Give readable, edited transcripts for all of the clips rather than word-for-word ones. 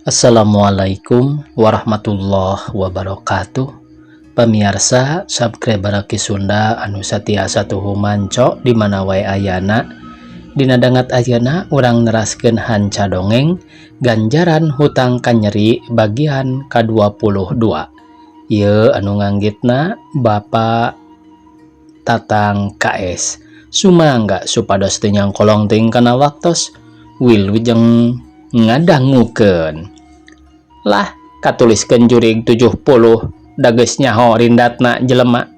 Assalamualaikum warahmatullahi wabarakatuh. Pamiarsa subscriber Ki Sunda anu satia satuhu manco di mana wae ayana. Dina dangat ayeuna urang neraskeun hanca dongeng Ganjaran Hutang Kanyeri bagian ka-22. Ieu anu nganggitna Bapak Tatang KS. Sumangga supados teu nyangkolong teuing kana waktos wilujeng ngadangukeun. Lah katuliskeun jurig 70 da geus nyaho rindatna jelema.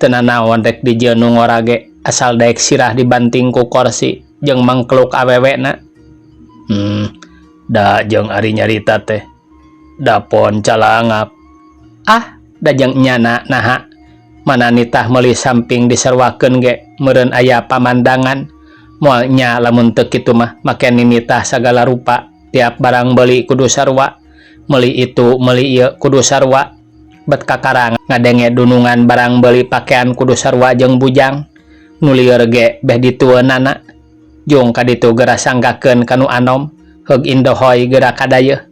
Teu nanaon rek dijieun nu ngora ge asal daek sirah dibanting ku korsi jeung mangkeluk awewena. Da jeung ari nyarita teh dapon calangap. Ah, da jeung enyana naha mana nitah meuli samping disaruakeun ge meureun aya pamandangan. Moal nya lamun teu kitu mah make ninitah sagala rupa tiap barang beuli kudu sarua. Meuli itu meuli ieu kudu sarua. Bet kakara ngadenge dunungan barang beuli pakean kudu sarua jeung bujang. Nu lieur ge beh ditueunana. Jung ka ditu geura sanggakeun ka nu anom heug indohoy geura kadayeuh.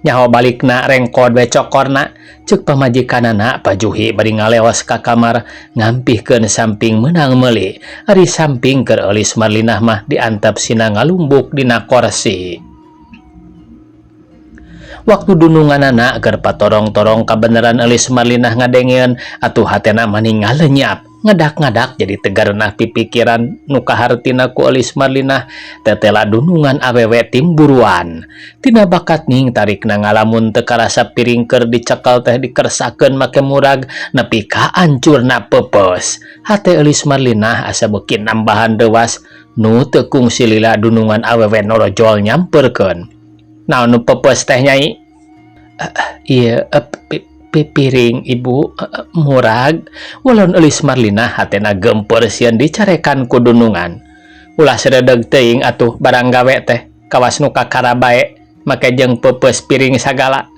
Nyaho balikna rengkod we cokorna ceuk pamajikanana Pajuhi bari ngaleos ka kamar ngampihkeun samping meunang meuli. Ari samping keur Eulis Marlinah mah diantep sina ngalumbuk dina korsi. Waktu dununganana keur patorong-torong kabeneran Eulis Marlinah ngadengeun atuh hatena mani ngalenyap. Ngadak-ngadak jadi tegarenah pipikiran nu kahartina ku Eulis Marlinah tetela dunungan awewe timburuan. Tina bakat ning tarikna ngalamun teu karasa piring keur dicekel teh dikersakeun make murag nepi ka ancurna peupeus. Hate Eulis Marlinah asa beuki nambahan deuas nu teu kungsi lila dunungan awewe norojol nyamperkeun. Naon nu peupeus teh nyai? Ieu pipiring ibu murag. Walon Eulis Marlinah hatena gempeur sieun dicarekan ku dunungan. Ulah seredeg teuing atuh barang gawe teh kawas nu kakara bae make jeung peupeus piring sagala.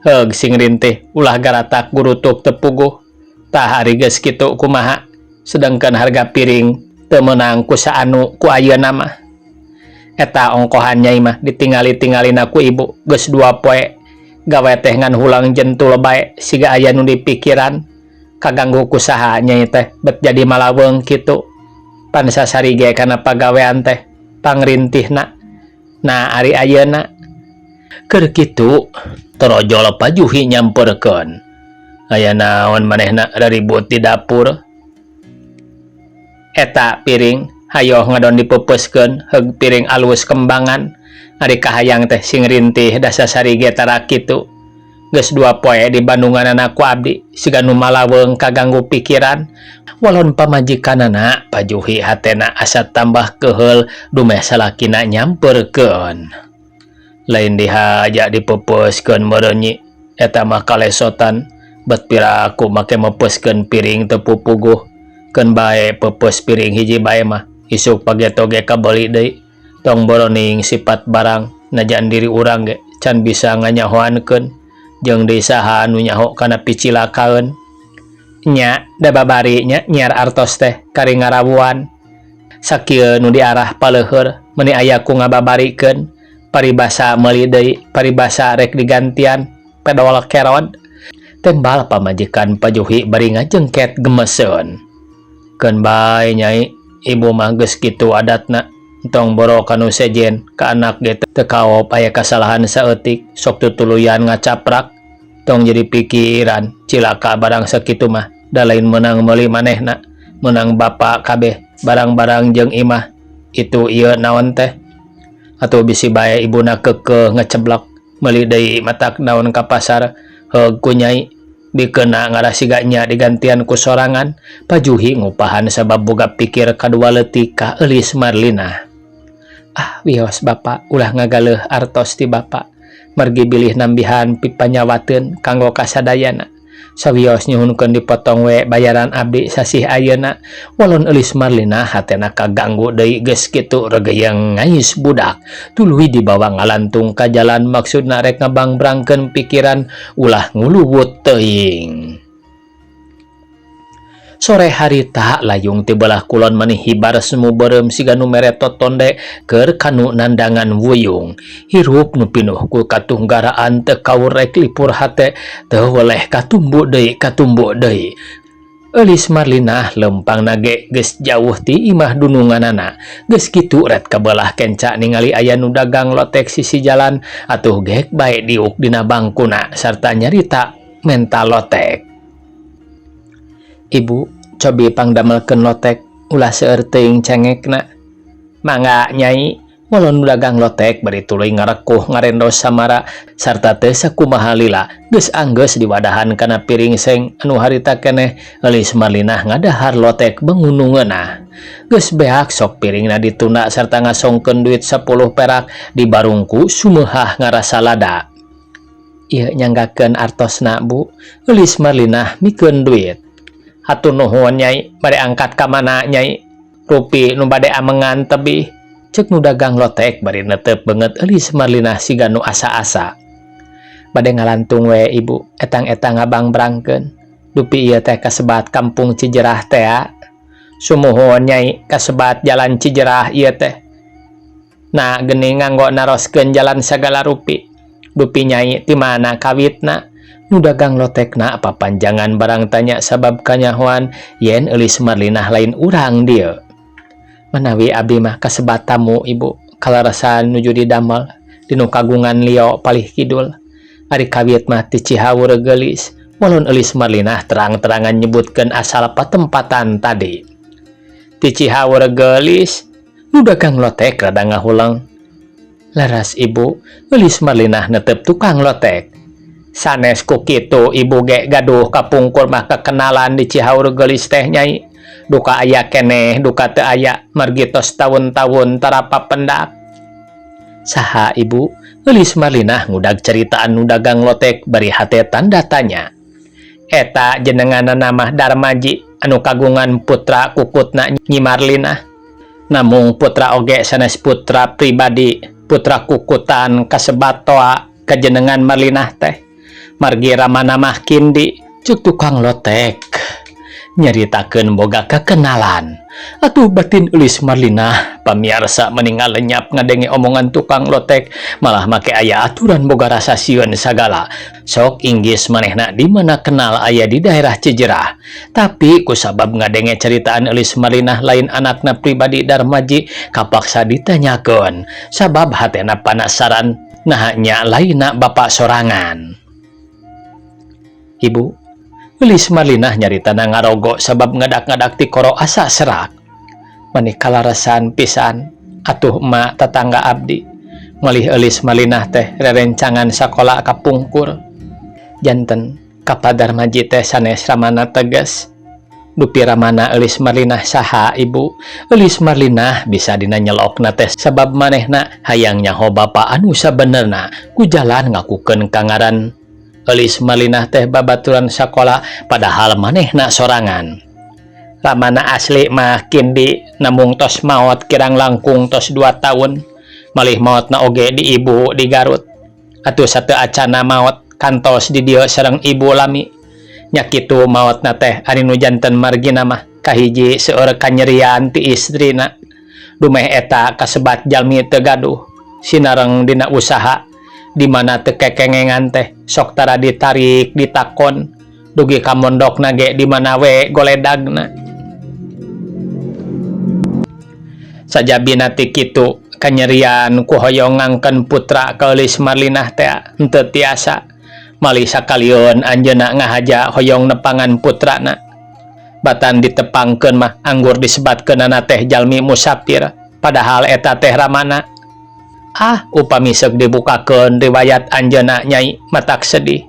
Heug sing rintih ulah garatak gurutuk teu puguh. Tah ari geus kitu kumaha sedangkan harga piring teu meunang ku saanu ku ayeuna mah. Eta ongkohan nyai mah ditingali-tingalina ku ibu geus 2 poe gawe teh ngan hulang jentul bae siga aya nu dipikiran. Kaganggu ku saha nyai teh bet jadi malaweung kitu. Pan sasari ge kana pagawean teh pangrintihna. Nah ari ayeuna keur kitu torojol Pajuhi nyamperkeun. Aya naon manehna raribut di dapur. Eta piring hayoh ngadon dipepeuskeun heug piring alus kembangan. Ari kahayang teh sing rintih da sasari ge tara kitu. Geus 2 poe di Bandunganana ku abdi siga nu malaweung kaganggu pikiran. Walon pamajikanana Pajuhi hatena asa tambah keuheul dumeh salakina nyamperkeun. Lain dihaja dipepeuskeun meureun nyi eta mah kalesotan bet piraku make mepeuskeun piring teu pupuguh. Keun bae peupeus piring hiji bae mah isuk pageto ge kabeuli deui. Tong boroning sifat barang najan diri urang ge can bisa nganyahoankeun jeung deui saha anu nyaho kana picilakaeun. Nya da babari nya nyiar artos teh kari ngarawuan. Sakieu nu diarah paleuheur meuni aya ku ngababarikeun paribasa meuli deui paribasa rek digantian pedol kerod. Tembal pamajikan Pajuhi bari ngajengket gemeseun. Keun bae nyai ibu mah geus kitu adatna. Tong boro kanu sejen ka anak ge teu kaop aya kasalahan saeutik sok tutuluyan ngacaprak. Tong jadi pikiran cilaka barang sakitu mah da lain meunang meuli manehna meunang bapa kabeh barang-barang jeung imah itu ieu naon teh. Atuh bisi bae ibuna keukeuh ngeceblok meuli deui matak naon ka pasar heug ku nyai bikeuna ngarasiga nya digantian ku sorangan. Pajuhi ngupahan sabab boga pikir kadua leutik ka Eulis Marlinah. Ah wios bapa ulah ngagaleuh artos ti bapa margi bilih nambihan pipanyawateun kanggo kasadayana. Sawios nyuhunkeun dipotong we bayaran abdi sasih ayeuna. Walon Eulis Marlinah hatena kaganggu deui geus kitu regeyeng ngais budak tuluy dibawa ngalantung ka jalan maksudna rek ngabangbrangkeun pikiran ulah nguluwut teuing. Sore harita layung ti belah kulon mani hibar semu beureum siga nu mere totonde keur kanu nandangan wuyung. Hirup nu pinuh ku katunggaraan teu kaurek lipur hate teu weleh katumbu deui katumbu deui. Eulis Marlinah lempangna ge geus jauh ti imah dununganana. Geus kitu ret kabelah kenca ningali aya nu dagang lotek sisi jalan atuh gek bae diuk dina bangkuna sarta nyarita menta lotek. Ibu, cobi pangdamelkeun lotek ulah seueur teuing cengekna. Mangga Nyai, ngolon nu dagang lotek bari tuluy ngarekuh ngarendos samara sarta teu sakumaha lila geus anggeus diwadahan kana piring seng anu harita keneh Eulis Marlinah ngadahar lotek bengunu ngeunah. Geus beak sok piringna ditunda sarta ngasongkeun duit 10 perak di barungku sumeuhah ngarasa lada. Ieu nyanggakeun artosna Bu, Eulis Marlinah mikeun duit. Hatur nuhun Nyai, bade angkat ka mana Nyai? Rupi nu bade amengan tebih. Cek nu dagang lotek bari netep beungeut Eulis Marlinah siga nu asa-asa. Bade ngalantung we ibu, etang-etang ngabangbrangkeun. Dupi ieu teh kasebat kampung Cijerah tea. Sumuhun Nyai, kasebat jalan Cijerah ieu teh. Nah geuning nganggo naroskeun jalan sagala rupi. Dupi Nyai ti mana kawitna? Nu dagang lotekna papanjangan barang tanya sabab kanyahoan yen Eulis Marlinah lain urang dieu. Manawi abdi mah kasebat tamu ibu, kalarasan nuju didamel dinu kagungan Lio palih kidul. Ari kawit mah ti Cihaur geulis. Walon Eulis Marlinah terang-terangan nyebutkeun asal patempatan tadi. Ti Cihaur geulis, nu dagang lotek rada ngahuleng. Laras ibu, Eulis Marlinah netep tukang lotek. Sanes ku kitu ibu ge gaduh kapungkur mah kekenalan di Cihaur geulis teh Nyai. Duka aya keneh, duka teu aya, margi tos taun-taun tarapa pendak. Saha ibu? Eulis Marlinah ngudag ceritaan nu dagang lotek bari hate tanda tanya. Eta jenenganna mah Darmaji anu kagungan putra kukutna Nyi Marlinah. Namung putra oge sanes putra pribadi, putra kukutan kasebat toa kajenengan Marlinah teh. Margi ramana mah kindi cek tukang lotek. Nyaritakeun boga kekenalan. Atuh batin Eulis Marlinah pamiarsa meninggal lenyap ngadenge omongan tukang lotek, malah make aya aturan boga rasa sieun sagala. Sok inggis manehna di mana kenal aya di daerah Cijerah. Tapi kusabab ngadenge ceritaan Eulis Marlinah lain anakna pribadi Darmaji kapaksa ditanyakeun. Sabab hatena panasaran naha nya lainna bapak sorangan. Ibu, Eulis Marlinah nyaritana ngarogo sabab ngadak-ngadak ti koro asa serak. Mani kalarasan pisan atuh emak tetangga abdi. Malih Eulis Marlinah teh rerencangan sakola kapungkur. Janten ka Pa Darmaji teh sanes ramana tegas. Dupi ramana Eulis Marlinah saha ibu? Eulis Marlinah bisa dina nyelokna teh sabab manehna hayang nyaho bapa anu sabenerna ku jalan ngakukeun kangaran. Eulis Marlinah teh babaturan sakola padahal manehna sorangan. Ramana asli mah kindi namung tos maot kirang langkung tos 2 tahun. Malih maotna oge di ibu di Garut. Atuh sateu acana maot kantos di dieu sareng ibu lami. Nya kitu maotna teh ari nu janten margina mah kahiji seueur kanyerian ti istrina. Dumeh eta kasebat jalmi teu gaduh sinareng dina usaha di mana teu kekengengan teh sok tara ditarik ditakon dugi ka mondokna ge di mana we goledagna. Sajabina ti kitu kanyerian ku hoyong ngangkeun putra ka Eulis Marlinah teh henteu tiasa. Malih sakaliun anjeunna ngahaja hoyong nepangan putrana. Batan ditepangkeun mah anggur disebatkeunana teh jalmi musafir padahal eta teh ramana. Ah, upami seuk dibukakeun riwayat anjeunna Nyai matak sedih.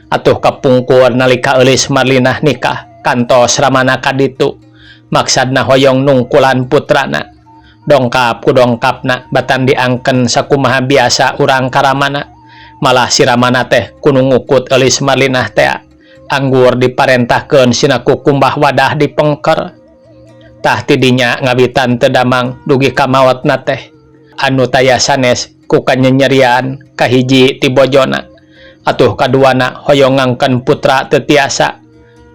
Atuh kapungkur nalika Eulis Marlinah nikah kantos ramana kaditu. Maksadna hoyong nungkulan putrana. Dongkap ku dongkapna batan diangken sakumaha biasa urang karamana. Malah si ramana teh kudu ngukut Eulis Marlinah teh. Anggur diparentahkeun sinaku kumbah wadah dipengker. Tah tidinya ngawitan teu damang dugi ka maotna teh. Anu taya sanes ku kanyenyerian kahiji ti bojona. Atuh kaduana hoyong ngangken putra teu tiasa.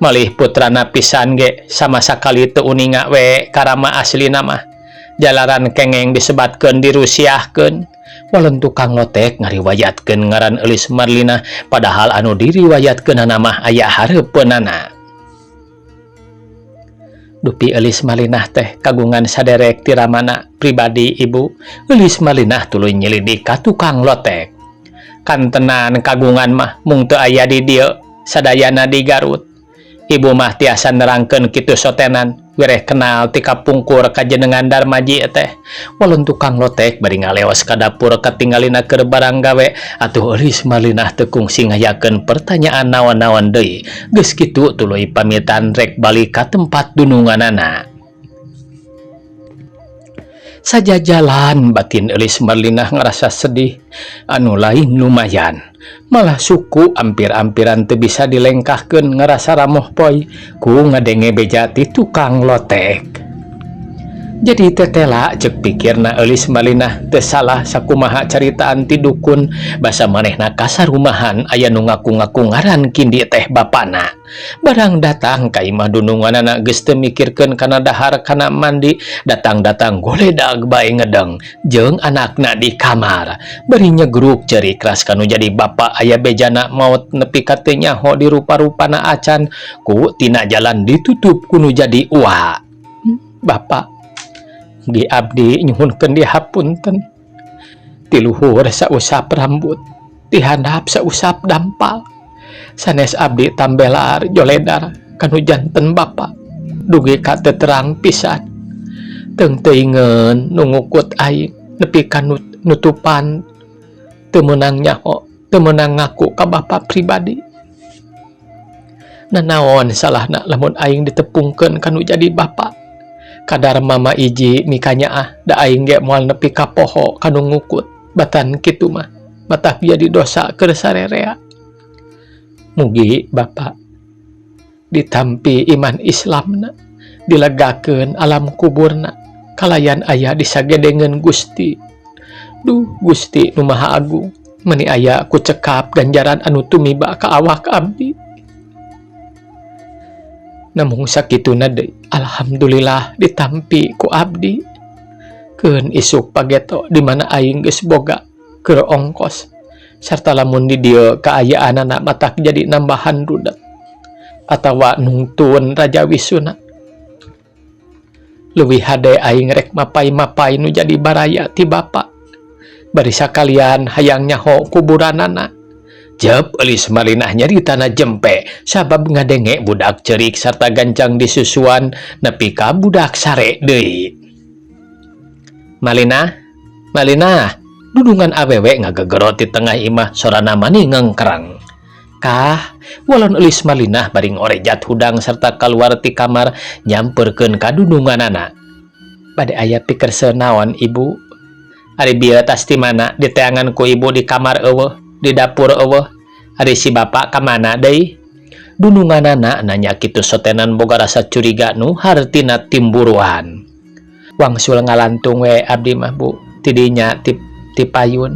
Malih putrana pisan ge sama sakali teu uninga we ka rama aslina mah. Jalaran kengeng disebatkeun dirusiahkeun. Walon tukang lotek ngariwayatkeun ngaran Eulis Marlina padahal anu diriwayatkeunana mah aya hareupeunana. Dupi Eulis Marlinah teh kagungan saderek ti ramana pribadi ibu, Eulis Marlinah tuluy nyelidik ka tukang lotek. Kantenan kagungan mah mung teu aya di dieu, sadayana di Garut. Ibu mah tiasa nerangkeun kitu sotenan, wireh kenal ti kapungkur ka jenengan Darmaji teh. Walon tukang lotek bari ngaleos ka dapur katinggalina keur barang gawe, atuh Eulis Marlinah teu kungsi ngayakeun pertanyaan naon-naon deui. Geus kitu tuluy pamitan rek balik ka tempat dununganana. Sajajalan batin Eulis Marlinah ngarasa sedih anu lain lumayan. Malah suku ampir-ampiran teu bisa dilengkahkeun ngarasa ramoh poy ku ngadenge beja ti tukang lotek. Jadi tetela cek pikirna Eulis Marlinah teu salah sakumaha caritaan ti dukun basa manehna kasarumahan aya nu ngaku-ngaku ngaran Kindi teh bapana. Barang datang ka imah dununganana geus teu mikirkeun kana dahar kana mandi, datang-datang goledag bae ngedeng jeung anakna di kamar. Bari nyegruk ceurik ras kanu jadi bapa aya bejana maot nepi ka teu nyaho dirupa-rupana acan ku tina jalan ditutup ku nu jadi uwa. Bapak di abdi nyuhunkeun dihapunten. Ti luhur sausap rambut, ti handap sausap dampal. Sanes abdi tambelar joledar kanu janten bapa dugi ka teu terang pisan. Teung teuingeun nu ngukut aing nepi ka nutupan teu meunang nyaho, teu meunang ngaku ka bapa pribadi. Nanaon salahna lamun aing ditepungkeun kanu jadi bapa? Kadar mama iji mikanyaah da aing ge moal nepi ka poho kanu ngukut batan kitu mah matak jadi dosa keur sarerea. Mugi bapa ditampi iman Islamna, dilegakeun alam kuburna, kalayan aya disagedengeun Gusti. Duh Gusti nu Maha Agung, meuni aya ku cekap ganjaran anu tumiba ka awak abdi. Namung sakituna deui, alhamdulillah ditampi ku abdi. Keun isuk pageto di mana aing geus boga keur ongkos sarta lamun di dieu kaayaanana matak jadi nambahan rudet atawa nungtun Raja Wisuna. Leuwih hade aing rek mapay-mapay nu jadi baraya ti bapa. Bari sakalian hayang nyaho kuburanana. Jep Eulis Marlinah nyaritana jempe sabab ngadenge budak ceurik sarta gancang disusuan nepi ka budak sare deui. Marlinah, Marlinah, dudungan awewe ngagegero ti tengah imah sorana mani ngengkerang. Kah, walon Eulis Marlinah bari ngorejat hudang serta kaluar ti kamar nyamperkeun ka dununganana. Bade aya pikersa naon ibu? Ari bieu tas ti mana diteangan ku ibu di kamar eueuh, di dapur eueuh. Ari si bapak ka mana deui? Dununganana nanya kitu sotenan boga rasa curiga nu hartina timburuan. Wangsul ngalantung we abdi mah bu, tidinya ti ti payun.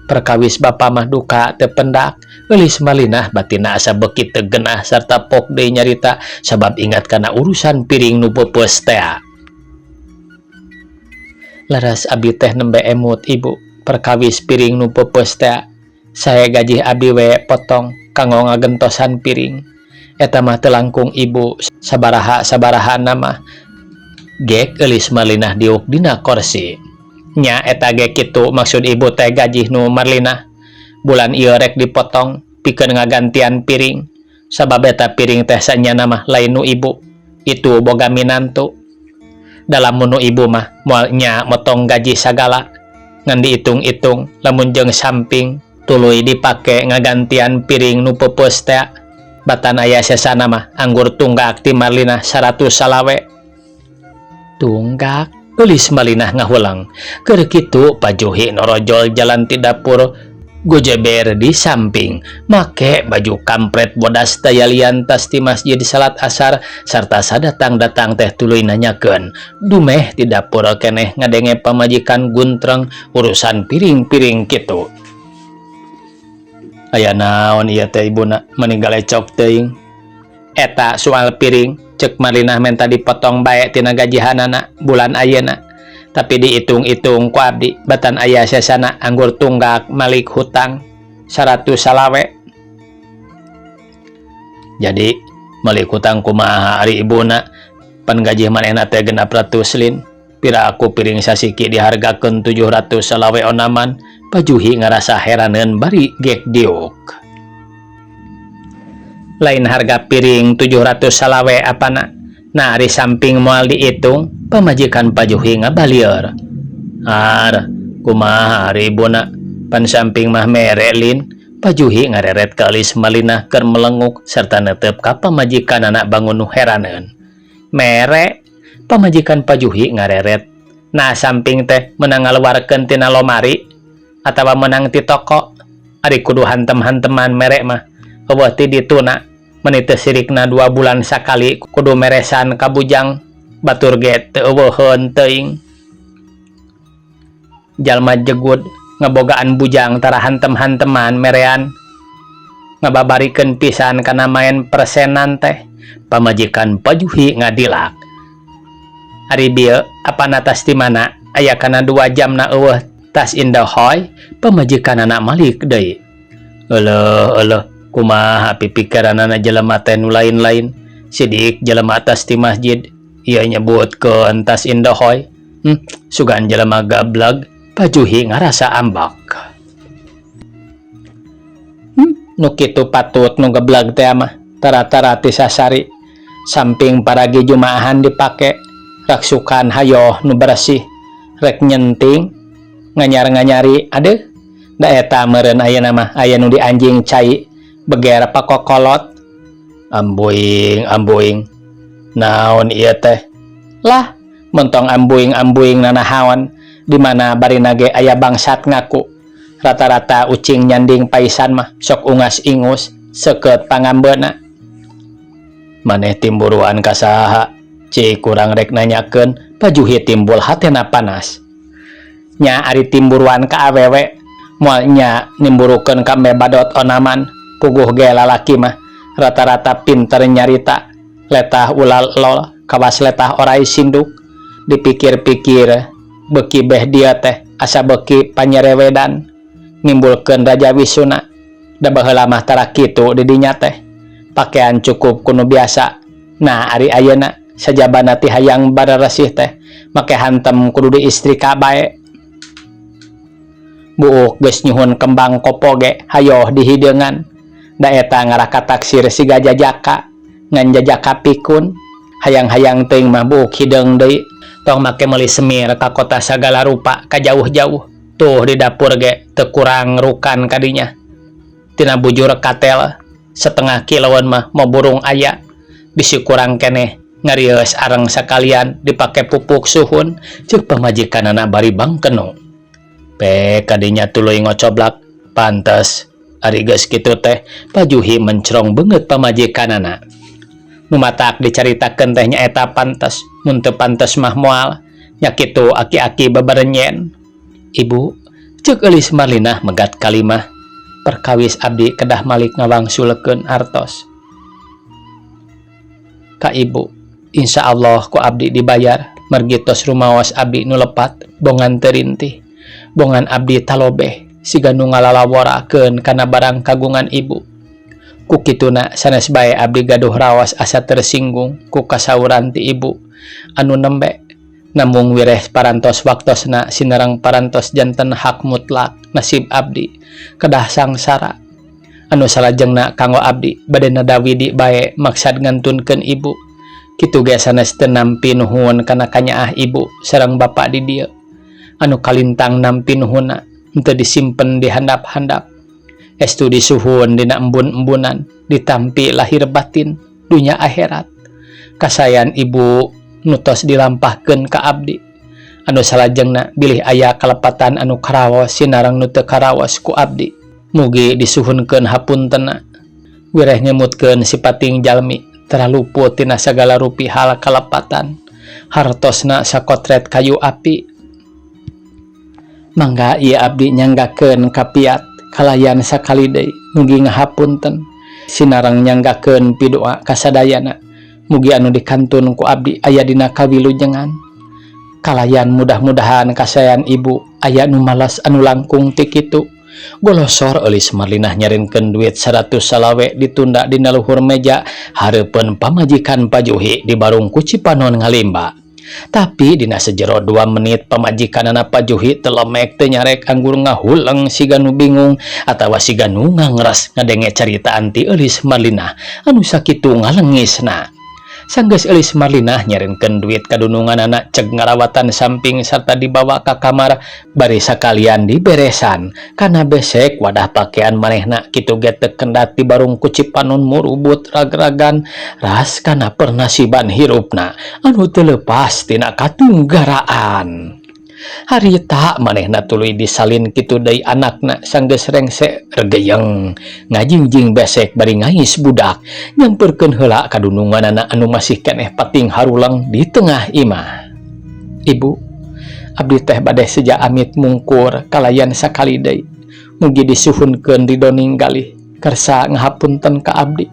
Perkawis bapa mah duka teu pendak. Eulis Marlinah batinna asa beuki teu genah sarta pok deui nyarita sabab ingat kana urusan piring nu peupeus tea. Leres abdi teh nembe emut ibu, perkawis piring nu peupeus tea. Sae gajih abdi we potong kanggo ngagentosan piring. Eta mah teu langkung ibu sabaraha-sabarahana mah. Gek Eulis Marlinah diuk dina korsi. Nya eta ge kitu maksud ibu teh gajih nu Marlinah. Bulan ieu rek dipotong pikeun ngagantian piring. Sabab eta piring teh sanyana mah lain nu ibu. Itu boga minantu. Dalam nu ibu mah moal nya motong gaji sagala. Ngan diitung-itung lamun jeung samping tuluy dipake ngagantian piring nu peupeus teh. Batan aya sesana mah anggur tunggak ti Marlinah 100 salawe. Tunggak? Eulis Marlinah ngahulang. Keur kitu pajuhi norojol jalan ti dapur gojeber di samping make baju kampret bodas tayalian tas ti masjid salat asar sarta sadatang-datang teh tuluy nanyakeun. Dumeh di dapur keneh ngadenge pamajikan guntreng urusan piring-piring kitu. Aya naon ieu teh ibuna mani galecok teuing. Eta soal piring, cek Marlinah menta dipotong bae tina gajihanana bulan ayeuna. Tapi diitung-itung ku abdi batan aya sesana anggur tunggak malik hutang 125. Jadi malik hutang kumaha ari ibuna, pan gaji manehna teh 600 lin. Pira aku piring sasiki dihargakeun 725 onaman. Pajuhi ngarasa heraneun bari gek diuk. Lain harga piring 725 apana. Nah, ari samping moal diitung, pamajikan Pajuhi ngabalieur. Ar, kumaha ari ibuna, pan samping mah mere lin. Pajuhi ngareret ka Elis Marlinah keur melenguk serta netep ka pamajikanana bangun nu heraneun. Mere, pamajikan Pajuhi ngareret. Nah, samping teh menang ngaluarkeun tina lomari atawa menang ti toko. Ari kudu hantem-hanteman mere mah. Euweuh ti dituna meni teu sirikna 2 bulan sakali kudu meresan ka bujang batur ge teu euweuheun teuing. Jalma jegud ngebogaan bujang tara hantem-hanteman merean ngababarikeun pisan kana maen persenan teh. Pamajikan Pajuhi ngadilak. Ari bieu apana tas ti mana aya kana 2 jamna euweuh tas indahoy. Pamajikanana malik deui. Euleuh euleuh, kumaha pipikiranana jelema teh nu lain-lain. Sidik jelema tas ti masjid ieu nyebutkeun tas indahoy. Sugan jelema gableg. Pajuhi ngarasa ambak. Nu kitu patut nu gebleg teh mah tara-tara ti sasari. Samping paragi jumaahan dipake raksukan hayoh nu bersih rek nyenting nganyar-nganyari adeuh da eta meureun ayeuna mah aya nu dianjing cai beger pakokolot. Ambuing ambuing naon ieu teh lah mentong ambuing ambuing nanahaon di mana barina ge aya bangsat ngaku. Rata-rata ucing nyanding paisan mah sok ungas-ingus seukeut pangambeuna. Maneh timburuan ka saha cik kurang rek nanyakeun. Pajuhi timbul hatena panas. Nya ari timburuan ka awewe moal nya nimburukeun ka badot onaman. Puguh ge lalaki mah rata-rata pinter nyarita letah ulal lol kawas letah orai sinduk. Dipikir-pikir beki beh dia teh asa beki panyerewedan nimbulkeun raja wisuna. Da baheula mah tara kitu di dinya teh pakaian cukup kuno biasa. Nah, ari ayeuna sajabana ti hayang bararesih teh make hantem kudu diistrika bae. Buuk geus nyuhun kembang kopo ge hayoh dihideungan da eta ngarah kataksir siga jajaka ngan jajaka pikun. Hayang-hayang teuing mah buuk hideung deui. Tong make meuli semir ka kota sagala rupa ka jauh-jauh. Tuh di dapur ge teu kurang rukan kadinya tina bujur katel setengah kiloan mah mau burung aya bisi kurang keneh ngarieus areng sakalian dipake pupuk suhun. Ceuk pamajikanana bari bangkeno pe kadinya tuluy ngocoblak. Pantes ari geus kitu teh Pajuhi mencrong beungeut pamajikanana. Nu matak dicaritakeun teh nyaeta pantes, mun teu pantes mah moal nya kitu aki-aki beberenyen. Ibu, ceuk Eulis Marlinah megat kalimah, perkawis abdi kedah malik ngawangsulekeun artos ka ibu. Insyaallah ku abdi dibayar mergi tos rumaos abdi nu lepat. Bongan teu rintih, bongan abdi talobeh siga nu ngalalaworakeun kana barang kagungan ibu. Ku kituna sanes bae abdi gaduh raos asa tersinggung ku kasauran ti ibu anu nembe. Namung wireh parantos waktosna sinerang parantos janten hak mutlak nasib abdi kedah sangsara anu salajengna kanggo abdi bade nadawidi bae maksad ngantunkeun ibu. Kitu ge sanes teu nampi nuhun kana kanyaah ibu sareng bapa di dieu anu kalintang nampi nuhunna henteu disimpen di handap-handap estu disuhun dina embun-embunan ditampi lahir batin dunya akhirat. Kasayan ibu nutos dilampahkeun ka abdi anu salajengna bilih aya kalepatan anu karaos sinareng nu teu karaos ku abdi mugi disuhunkeun hapuntena. Wireh ngemutkeun sipating jalmi tara luput tina sagala rupi hal kalepatan hartosna sakotret kayu api. Mangga ieu abdi nyanggakeun kapiat kalayan sakali deui mugi ngahapunten. Sinareng nyanggakeun pidoa ka sadayana. Mugi anu dikantun ku abdi aya dina kawilujengan. Kalayan mudah-mudahan kasaean ibu aya nu malas anu langkung ti kitu. Golosor Eulis Marlinah nyarenkeun duit 125 ditunda dina luhur meja hareupeun pamajikan Pajuhi di barung ku Cipanon ngalimba. Tapi dina sejero 2 menit pamajikanana Pajuhi teu lemek teu nyarek anggur ngahuleng siga nu bingung atawa siga nu ngangres ngadenge caritaan ti Eulis Marlinah anu sakitu ngalengisna. Sanggeus Eulis Marlinah nyarenkeun duit ka dununganana ceg ngarawatan samping sarta dibawa ka kamar bari sakalian diberesan kana besek wadah pakaian manehna kitu ge teu kendat di barung ku Cipanon murubut ragragan ras kana pernasiban hirupna anu teu leupas tina katunggaraan. Harita manehna tuluy disalin kitu deui anakna sanggeus rengse regeyeng ngajingjing besek bari ngais budak nyamperkeun heula ka dununganana anu masih keneh pating haruleng di tengah imah. Ibu, abdi teh bade seja amit mungkur kalayan sakali deui. Mugi disuhunkeun ridho ninggalih kersa ngahapunten ka abdi.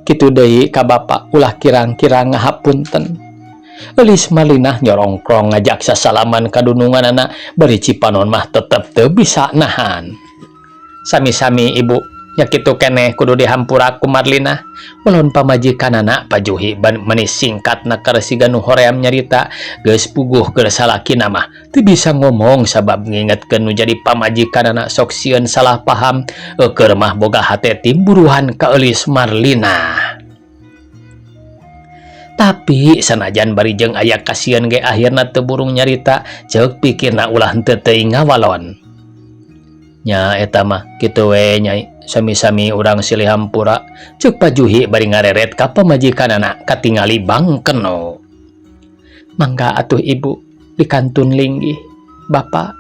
Kitu deui ka bapa ulah kirang-kirang ngahapunten. Eulis Marlinah nyorongkrong ngajak sasalaman ka dununganana bari Cipanon mah tetep teu bisa nahan. Sami-sami ibu, nya kitu keneh kudu dihampura ku Marlinah. Walon pamajikanana Pajuhi ban meni singkat keur siga nu hoream nyarita geus puguh keur salakina mah teu bisa ngomong sabab ngingetkeun nu jadi pamajikanana sok sieun salah paham eueur mah boga hate timburuhan ka Eulis Marlinah. Tapi sanajan bari jeung aya kasieun ge akhirna teu burung nyarita ceuk pikirna ulah henteu teuing ngawalon. Nya eta mah kitu we nyai, sami-sami urang silih hampura ceuk Pajuhi bari ngareret ka pamajikanana katingali bangkeno. Mangga atuh ibu dikantun linggih, bapa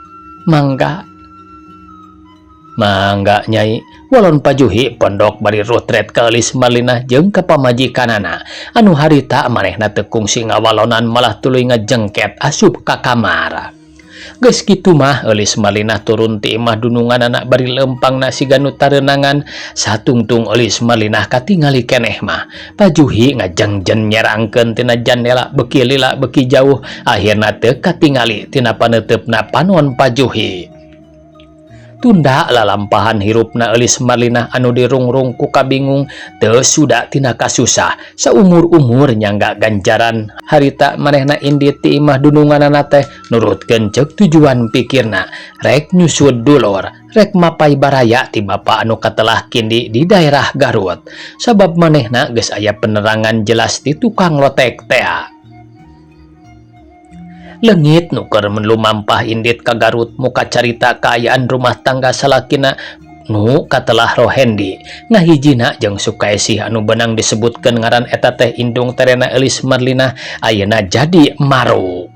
mangga. Mangga nyai, walon Pajuhi pondok bari rutret ka Eulis Marlinah jeung ka pamajikanana anu harita manehna teu kungsi ngawalonan malah tuluy ngajengket asup ka kamar. Geus kitu mah Eulis Marlinah turun ti imah dununganana bari leumpangna siga nu tareunangan satungtung Eulis Marlinah katingali keneh mah Pajuhi ngajengjen nyerangkeun tina jandela beuki lila beuki jauh akhirna teu katingali tina paneuteup panon Pajuhi. Tunda lalampahan hirupna Eulis Marlinah anu dirungrung ku kabingung teu suda tina kasusah saumur-umur nyangga ganjaran harita manehna indit ti imah dununganana teh nurutkeun ceuk tujuan pikirna rek nyusud dulur rek mapai baraya ti bapa anu katelah kindi di daerah Garut sabab manehna geus aya penerangan jelas ti tukang lotek tea. Leungit nu keur lumampah indit ka Garut muka carita kaayaan rumah tangga salakina nu katelah Rohendi ngahijina jeung Sukaesih anu benang disebutkeun ngaran eta teh indung terena Eulis Marlinah ayeuna jadi maru.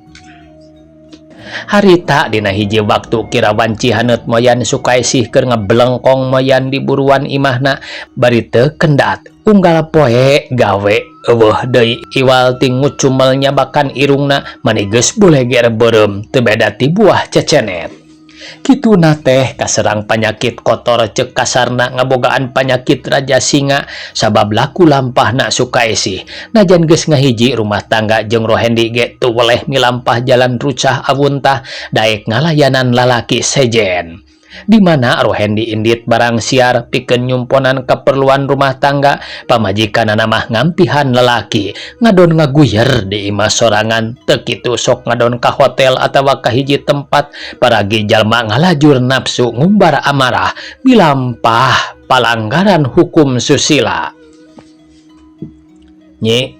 Harita dina hiji waktu kira wanci haneut moyan Sukaesih keur ngeblengkong moyan di buruan imahna bari teu kendat unggal poe gawe eueuh deui iwal ti ngucumel nyabakan irungna mani geus buleger beureum teu beda ti buah cecenet. Kituna teh kaserang panyakit kotor ceuk kasarna ngabogaan panyakit raja singa sabab laku lampahna Sukaesih najan geus ngahiji rumah tangga jeung Rohendi ge teu weleh milampah jalan rucah awuntah daek ngalayanan lalaki sejen. Di mana Rohendi indit barang siar pikeun nyumponan keperluan rumah tangga pamajikanana mah ngampihan lalaki ngadon ngaguyer di imah sorangan teu kitu sok ngadon ka hotel atawa ka hiji tempat paragi jalma ngalajur nafsu ngumbar amarah milampah palanggaran hukum susila. Nyi,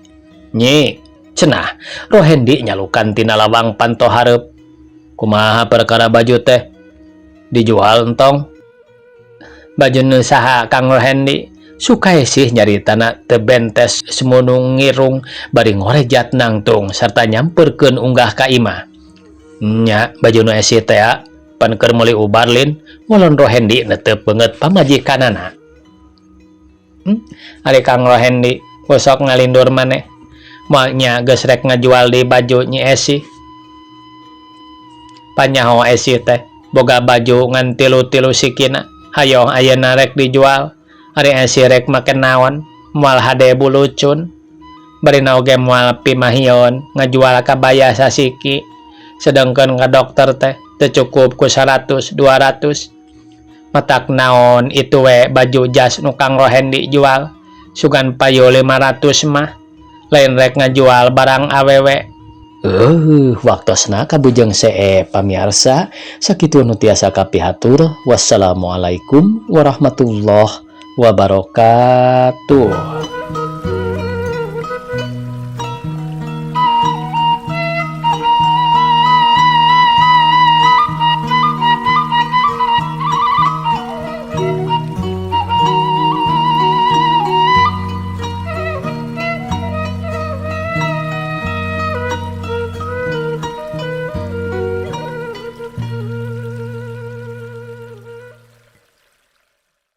nyi, cenah Rohendi nyalukan tina lawang panto hareup. Kumaha perkara baju teh? Dijual entong? Baju nu saha Kang Rohendi? Sukaesih nyaritana teu bentes semunung ngirung bari ngorejat nangtung sarta nyamperkeun unggah ka imah. Nya baju nu esi teh pan keur meuli ubar lin, walon Rohendi netep beungeut pamajikanana. Ari Kang Rohendi bosok ngalindur maneh. Moal nya geus rek ngajual di baju Nyi Esi. Panyaho Esi teh boga baju ngan tilu-tilu sikina, hayoh ayeuna rek dijual. Ari esi rek make naon, moal hade bulucun. Barina oge moal pimahion ngajual kabaya sasiki. Sedengkeun ka dokter teh teu cukup ku 100 200. Matak naon itu we baju jas nu Kang Rohendi jual. Sugan payu 500 mah. Lain rek ngajual barang awewe. Waktosna kabujeng see pamiarsa, sakitu nu tiasa kapihatur. Wassalamualaikum warahmatullahi wabarakatuh.